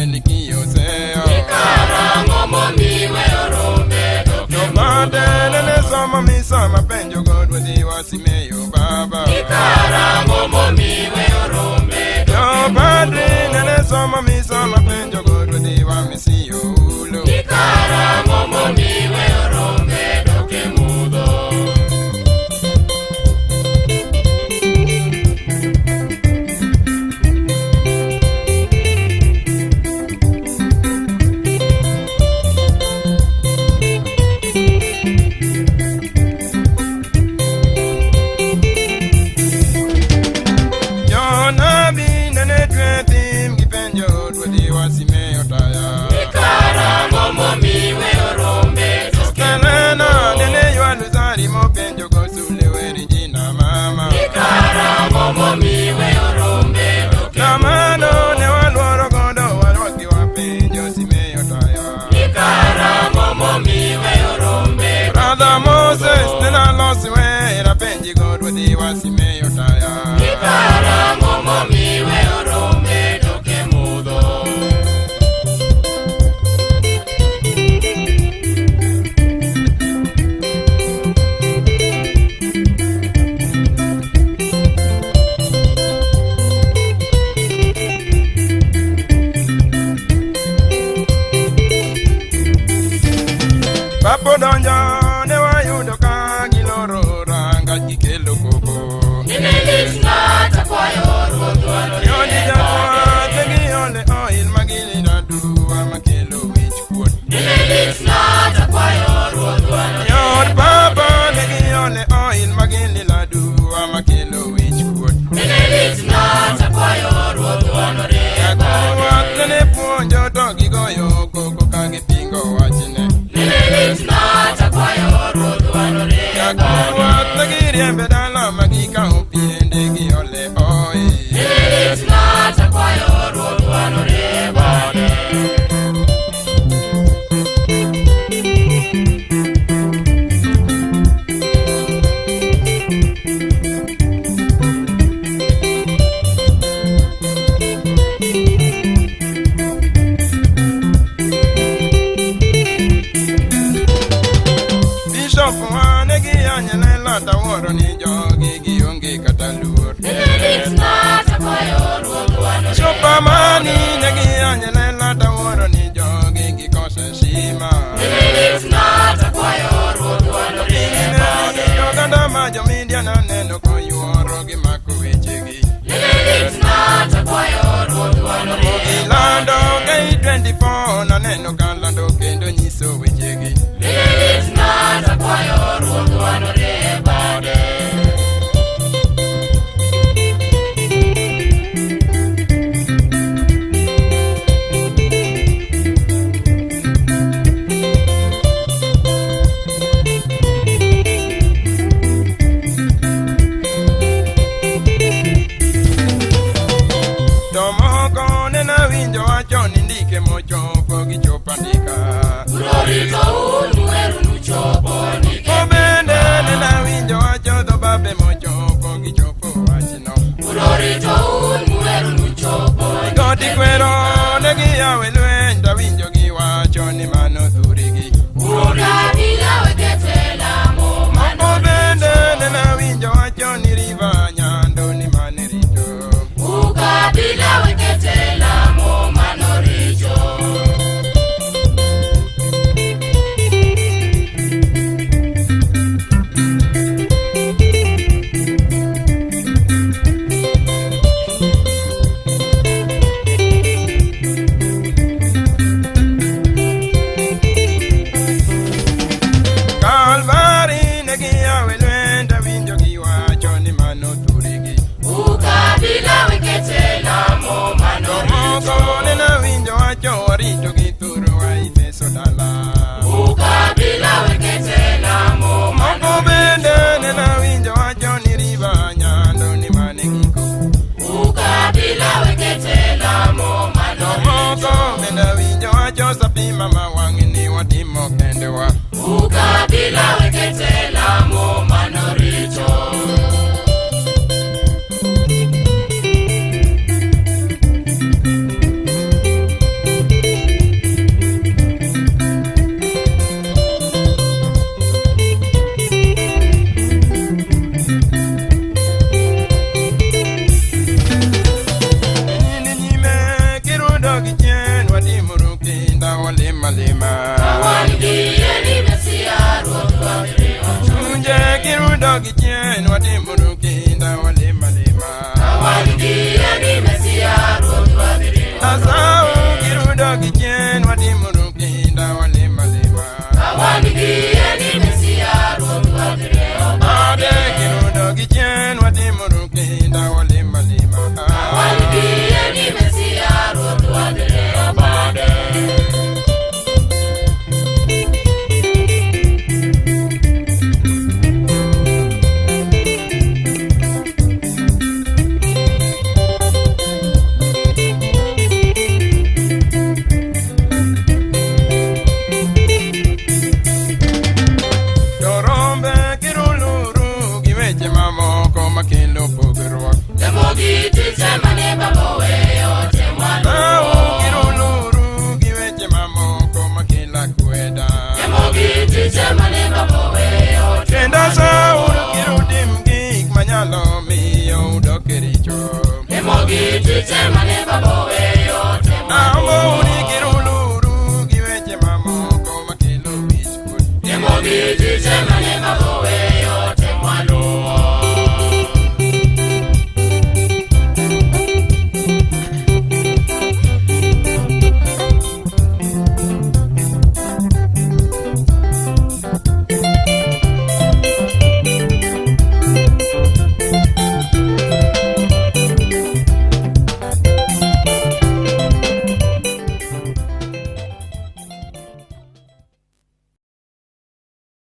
Melikioseo. Karang'o momiweyo rombe dok e Jopate nene somo misa mapenjo go ruodhiwa Simeo baba. Karang'o momiweyo rombe dok e Jopadri nene somo misa mapenjo go ruodhiwa Mesio ulo. Karang'o momiweyo rombe dok e mudho. Jonabi nene twe thim gipenjo ruodhiwa Simeo taya. Karang'o momiweyo rombe dok e Helena nene ywa lusari mopenjo go sule weri jina mama. Karang'o momiweyo rombe dok e Kamano ne waluoro godo warwaki wapenjo Simeo taya. Karang'o momiweyo rombe Brother Moses nene alosi wer apenji go ruodhiwa Simeo taya. Karang'o momiweyo rombe dok e mudho. Papo donjo ne wayudo ka giloro rangach gikelo koko. Nene litna takwayo ruodhwa Yoni norie jakwath ne giole oil magililo aduwa makelo wich kuot. Nene litna takwayo ruodhwa norie Yot papa ne giole oil magililo aduwa makelo wich kuot. Nene litna takwayo ruodhwa norie Jakwath nene puonjo to gigoyo koko ka gipingo wachne. Nene litna takwayo ruodhwa norie Jakwath ne giriembe dala ma gikawo piende giole oil. Nene litna takwayo ruodhwa norie bade. Bishop wa ne giyanye lela tawuoro ni jogi gionge kata luor. Nene litna takwayo ruodhwa norie Bishop Amani ne giyanye lela tawuoro ni jogi gikoso heshima. Nene litna takwayo ruodhwa norie Ne oganda ma jomidia naneno koyuoro gimako wechegi. Nene litna takwayo ruodhwa norie Gilando K24 naneno kalando kendo nyiso wechegi. Nene litna takwayo ruodhwa norie bade. To moko nene awinjo wacho ni ndike mochopo gichopo andika. Urorito un muheru nuchopo ndike Obende nene awinjo wacho dho babe mochopo gichopo wachno. Urorito un muheru nuchopo Goti kwero ne giyawe lweny tawinjo giwacho ni mano thurigi. Ukabila wekete lamo mano Obende nene awinjo wacho ni riva nyando ni mane rito. Ukabila wekete lamo mano richo. Kalvari ne giyawe lweny tawinjo giwacho ni mano thurigi. Ukabila wekete lamo mano To moko nene awinjo wacho warito gi thurwa imeso dala. Ukabila wekete lamo mano Moko bende nene awinjo wacho ni riva nyando ni mane giko. Ukabila wekete lamo mano Moko bende awinjo wacho sapima ma wang'ni watimo kendewa. Ukabila wekete lamo mano richo. gi chien watimuru kinda walima lima. Wan gi yie ni Mesia Ruodhwa biro. Chunje kirudo gi chien watimuru kinda walima lima. Wan gi yie ni Mesia Ruodhwa biro. Asau kirudo gi chien watimuru kinda walima lima. Wan gi yie ni Mesia Ruodhwa biro. Ade kirudo gi chien watimuru kinda walima lima. Wan gi yie ni Mesia Ruodhwa biro. To rombe kiruluru gi weche mamoko makelo pogruok. Lemogi tije mane baba oweyo temwa Au luwo. kiruluru gi weche mamoko makelo akweda. Lemogi tije mane baba oweyo Kendo temwa sauru luwo. kirutim gik manyalo miyo udok e richo. Lemogi tije mane baba